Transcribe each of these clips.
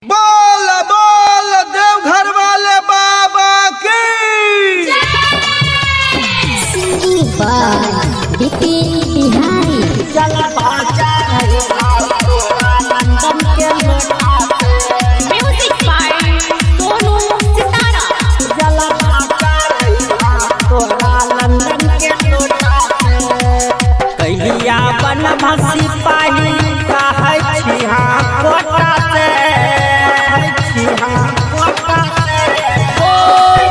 बोल बोल देवघर वाले बाबा की। बिपिन बिहारी। म्यूजिक बाय सोनू सितारा। कहिया बन भसी पाही कहै छी हाँ कोटा से, छी हाँ कोटा से।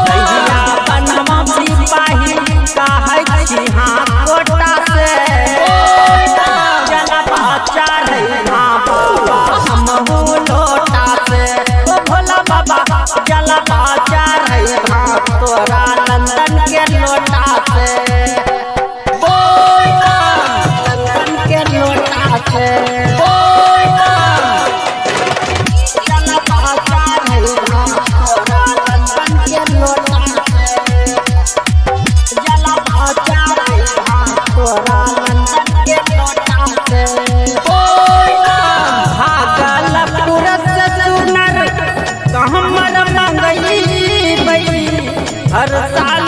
कहिया बन भसी पाही कहै छी हाँ कोटा से, जलवा चढ़ै हाँ बाबा हमहू लोटा से। ओ भोला बाबा, जलवा चढ़ै हाँ तोरा लंदन के लोटा से, लंदन के लोटा से। जलवा चढ़ै हाँ तोरा लंदन के लोटा से, जलवा चढ़ै हाँ तोरा लंदन के लोटा से। भागलपुर से सुनर कहमर मंगईबै, हर साल